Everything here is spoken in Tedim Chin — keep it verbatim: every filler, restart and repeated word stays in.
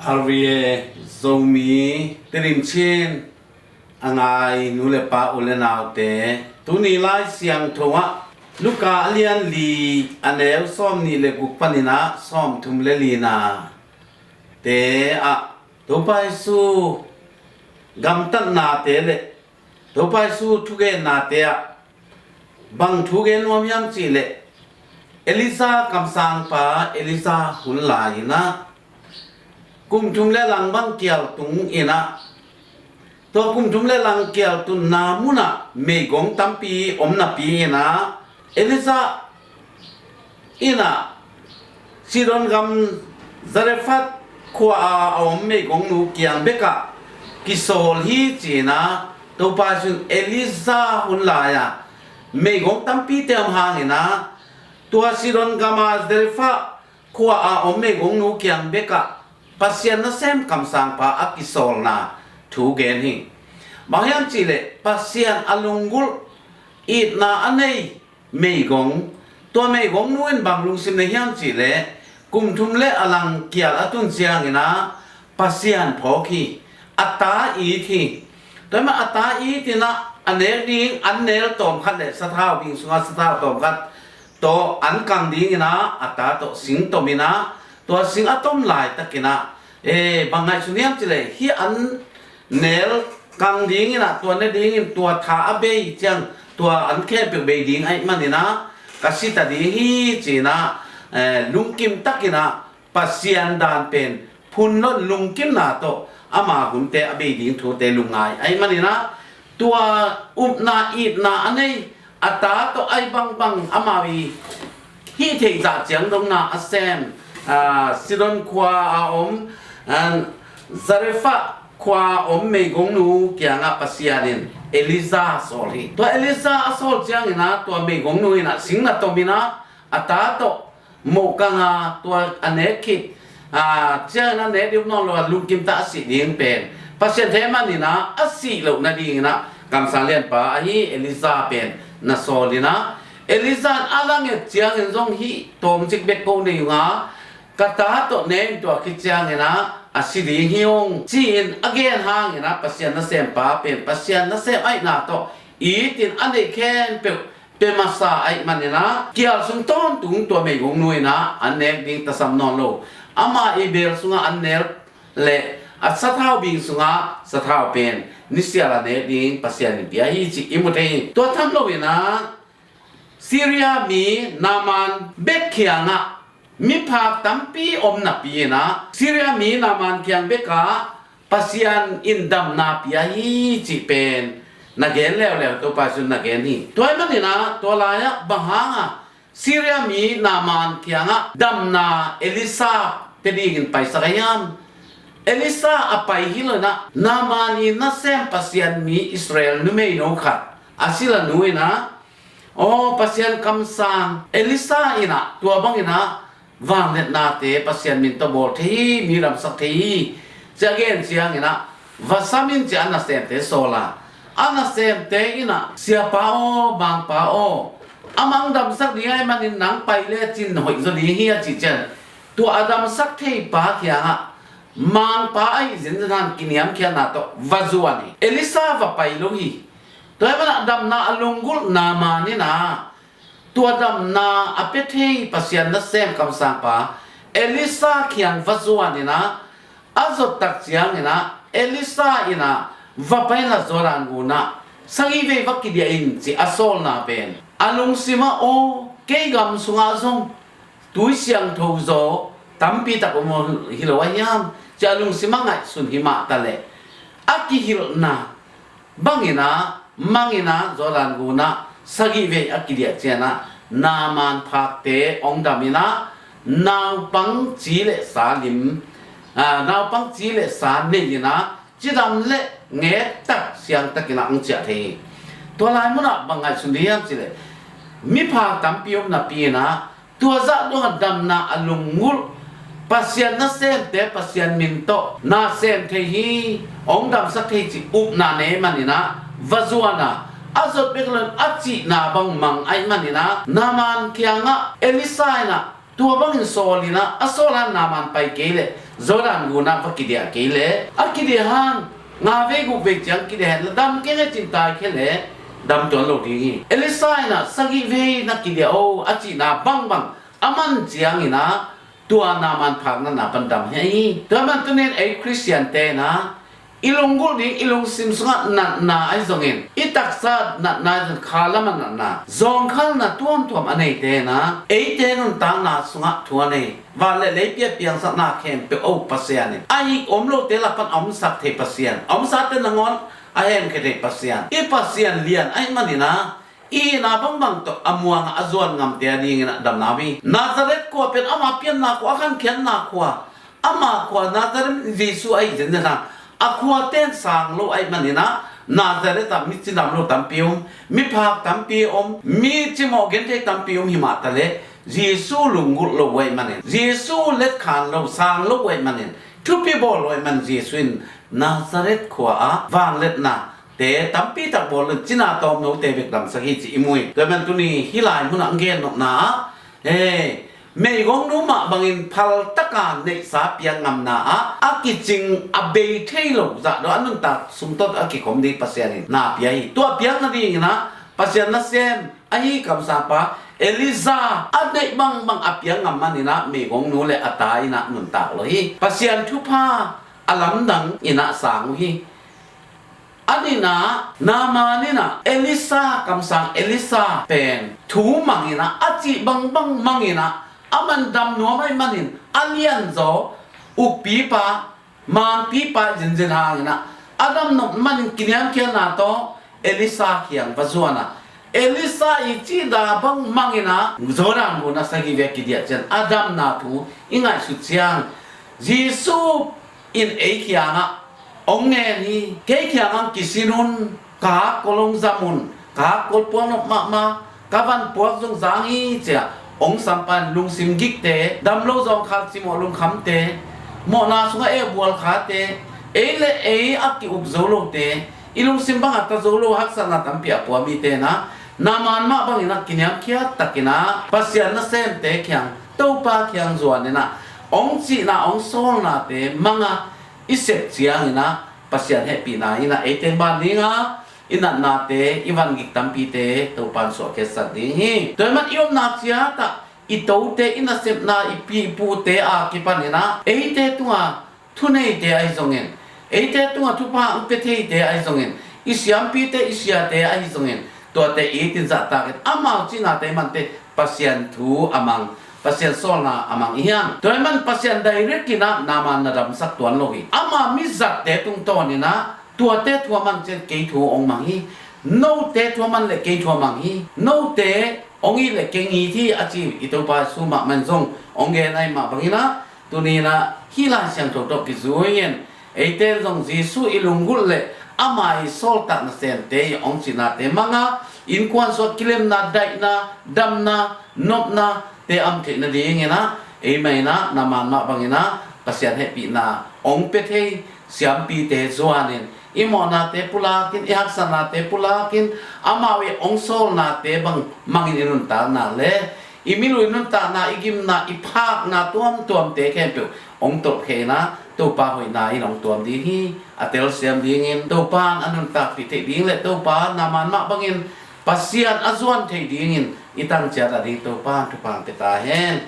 R V A Zomi Tedim Chin a ngai nu le pa, u le naute, tuni Lai Siangtho ah Luka a lian li, a neu sawm nih le guk panin ah sawm thum le lina te ah Topa Jesu gamtatnate le Topa Jesu thugennate ah bang thu gen nuam hiam cih leh, Elijah kamsangpa Elijah hun lai-in ah kum thum le lang bang kial tung in ah, tua kum thum le lang kial tunna munah meigong tampi om napi in ah, Elijah in ah Sidon gam Zarephath khua-a a om meigongnu kiang bekah kisawl hi ci-in ah, Topa Jesu'n Elijah hun lai-a meigong tampite om hangin ah, tua Sidon gama Zarephath khua-a om meigongnu kiang bekah Pasian nasem kamsangpa a kisawlna thu gen hi. Bang hiam cih leh, Pasian a lunggulh, itna a nei meigong, tua meigongnu in bang lungsim nei hiam cih leh, kum thum le a lang kial a tun ciangin ah Pasian phawk hi, a ta it hi. Tua ahih manin a ta it in ah, a nek ding an nel tawmkhat le sathau bing sungah sathau tawmkhat tawh an kang dingin ah, a ta tawh sing tom in ah, tua sing a tom laitakin ah, e, bang ngaihsun hiam cih leh, hih an nel kang dingin ah, tua ne dingin tua tha a bei ciang, tua an khempeuh bei ding ahih manin ah ka si ta ding hi ci-in ah, e, lungkim takin ah, Pasian dan pen phun lo-in lungkimna tawh ama hunte a bei ding thute lungngai ahih manin ah, tua upna itna a nei, a ta tawh ahi bangbang amau i hih theih zah ciang dongna a sem, a, Sidon khua-a om, a, Zarephath khua-a om meigongnu kiangah Pasian in Elijah a sawl hi. Tua Elijah a sawl ciangin ah, tua meigongnu in ah sing na tom in ah, a ta tawh moh kang a, tua a nek khit, a, ciangin a nek ding nawn lo a, lungkim ta a sih ding pen Pasian thei manin ah, a sih loh nadingin ah kamsang lianpa ahi Elijah pen na sawl in ah, Elijah in a lang et ciangin zong, hih tawmcik bek ko nei ung a, ka ta tawh ne in, tua khit ciangin ah a si ding hi ung ci-in a gen hangin ah, Pasian nasempa pen Pasian nasem ahihna tawh itin a neih khempeuh pia masa ahih manin ah, kial sung tawntung tua meigongnu in ah an nek ding tasam nawn lo. Ama i bel sungah an nel le a sathau bing sungah sathau pen nisial a nek ding Pasian in pia hi cih i mu thei hi. Tua tham loin ah, Syria mi Naaman bek kiangah miphak tampi om napi in ah, Syria mi Naaman kiang bekah Pasian in damna pia hi cih pen na gen leuleu, Topa Jesu'n na gen hi. Tua ahih manin ah, tua lai-ah bang hangah Syria mi Naaman kiangah damna Elisha pia dingin paisak a hiam? Elisha a pai hi lo in ah, Naaman i nasem Pasian mi Israel numeino khat a sila nu in ah, aw, Pasian kamsang, Elisha in ah tua bangin ah vangliatnate Pasian min tawh bawl thei hi, mi damsak thei hi, ci-a gen ciangin ah, va sam in, ci-a nasemte sawl a, a nasemte in ah, siapa aw, mangpa aw, amah hong damsak ding ahih manin nang pai lecin hoih zaw ding hi, a cih ciang, tua a damsak theipa kiangah mangpa ahih zenzen hangin kiniamkhiatna tawh va zuan hi. Elisha va pai lo hi. Tua ahih manin ah damna a lunggulh Naaman in ah, tua damna a pia thei Pasian nasem kamsangpa Elisha kiang va zuan in ah, a zot tak ciangin ah, Elisha in ah, va pai in la Jordan gun ah sagih vei va kidiah in, ci a sawlna pen a lungsim ah, aw, kei gam sungah zong tui siangtho zaw tampi tak om hi lo a hiam, ci a lungsim ah ngaihsun hi mah taleh, a kihilhna bangin ah, mang in ah Jordan gun ah sagih vei a kidiah ciangin ah, Naaman phakte hong dam in ah, naupang ci le sa lim, a, naupang ci le sa nei in ah, cidam le ngektak siangtakin ah hong ciah thei hi. Tua lai munah bang ngaihsun ding hiam cih leh, miphak tampi om napi in ah, tua zah dongah damna a lunggulh Pasian nasemte Pasian min tawh na sem thei hi, hong damsak thei cih upna nei manin ah, va zuan a, a zot bek lo-in a cihna bang mang ahih manin ah, Naaman kiangah Elisha in ah tua bangin sawl in ah, a sawl a Naaman pai kei leh Jordan gun ah va kidiah kei leh a kidiah hang nga vei guk vei ciang kidiah hen la dam kei leh cin taikhia leh dam tuan lo ding hi. Elisha in ah sagih vei na kidiah o a cihna bangbang a man ciangin ah tua Naaman phak natna pan dam hi. Tua man tunin ei Khristian te in ah i lunggulh ding i lungsim sungah natna ahi zongin i taksa natna ahi zongin kha lam a natna zawngkhalna tuamtuam a neite in ah eite nuntakna sungah thu a nei van le lei piapiangsakna khempeuh a uk Pasian in a hih om lote lak pan a omsak thei Pasian, a omsate nangawn a hemkhia thei Pasian, i Pasian lian ahih manin ah i hihna bangbang tawh a muang a a zuan ngamte a dingin ah damna uh hi. Nazareth khua pen ama pianna khua, a khankhiatna khua, ama khua Nazareth Jesu ahi zenzen hang a khua ten sang lo ahih manin ah Nazareth ah mi cidam lo tampi om, mi phak tampi om, mi cimawh genthei tampi om hi mah taleh Jesu lunggulh lo uh ahih manin, Jesu letkhan lo sang lo uh ahih manin, thupi bawl lo ahih manin Jesu in Nazareth khua ah vangliatna te tampi tak bawl in cina tawmnote bek damsak hi cih i mu hi. Tua man tuni hih lai munah a gen nopna ah, hei, meigongnu mah bangin phal taka neihsa piak ngamna ah a kicing a bei thei lo zahdaw a nuntak sung tawh a kikhom ding Pasian in na pia hi. Tua piak nadingin ah Pasian nasem ahi kamsangpa Elijah a neih bangbang a piak ngam manin ah meigongnu le a ta in ah nuntak lo hi. Pasian thupha a lamdang in ah sang uh hi. A nihna, Naaman in ah Elisha, kamsang Elisha pen thu mang in ah a cih bangbang mang in ah a man dam nuam ahih manin a lianzaw ukpipa, mangpipa zinzin hang in ah a dam nop manin kiniamkhiatna tawh Elisha kiang va zuan a, Elisha i cihna bang mang in ah Jordan gun ah sagih vei a kidiah ciang a damna thu i ngaihsut ciang Jesu in ei kiangah hong ngen hi. Kei kiangah hong kisin un, ka kol hong zam un, ka kol puak nop mahmah, ka van puak zong zang hi ci-a hong sampan lungsim gikte, dam lo zawngkhal cimawh lungkhamte, mawhna sungah ei a bualkhate, ei le ei a ki-uk zo lote, i lungsim bangah ta zo lo haksatna tampi a pua mite in ah Naaman mah bangin ah kiniamkhiat takin ah Pasian nasemte kiang, Topa kiang zuan in ah hong cihna, hong sawlnate mang a i sep ciangin ah Pasian hehpihna in ah ei teng ban ding a i natnate, i vangik tampite Topa in suahkhiatsak ding hi. Tua ahih man i omna ciat ah i tote, i nasepna, i pi i pute a kipan in ah eite tungah thuneite ahi zongin, eite tungah thupha hong pia theite ahi zongin, i siampite, i siate ahi zongin, tuate i tin zahtak in amau cihnate mante Pasian thu a mang, Pasian sawlna a mang i hiam? Tua ahih man Pasian direct in ah Naaman na damsak tuan lo hi. Ama mizatte tungtawn in ah tuate thu a man ciang kei thu hong mang hi. Note thu a man leh kei thu a mang hi. Note hong it leh kei ngit hi a ci i Topa Jesu mahmah in zong hong gen ahih mah bangin ah tuni in ah hih Lai Siangtho tawh kizui in eite in zong Jesu i lunggulh leh ama i sawltak nasemte i hong cihnate mang a innkuan sungah kilemna, daihna, damna, nopnate a om theih nadingin ah eimah in ah Naaman mah bangin ah Pasian hehpihna hong pia thei siampite zuan in, i mawhnate pulak in, i haksatnate pulak in, amau i hong sawlnate bang mang in i nuntakna le i milui nuntakna, i gimna, i phakna tuamtuamte khempeuh hong tolhkhia in ah Topa hoihna in hong tuam ding hi. A telsiam dingin Topa in a nuntakpih theih ding le Topa Naaman mah bangin Pasian a zuan theih dingin i tang ciat a ding Topa in thupha hong pia ta hen.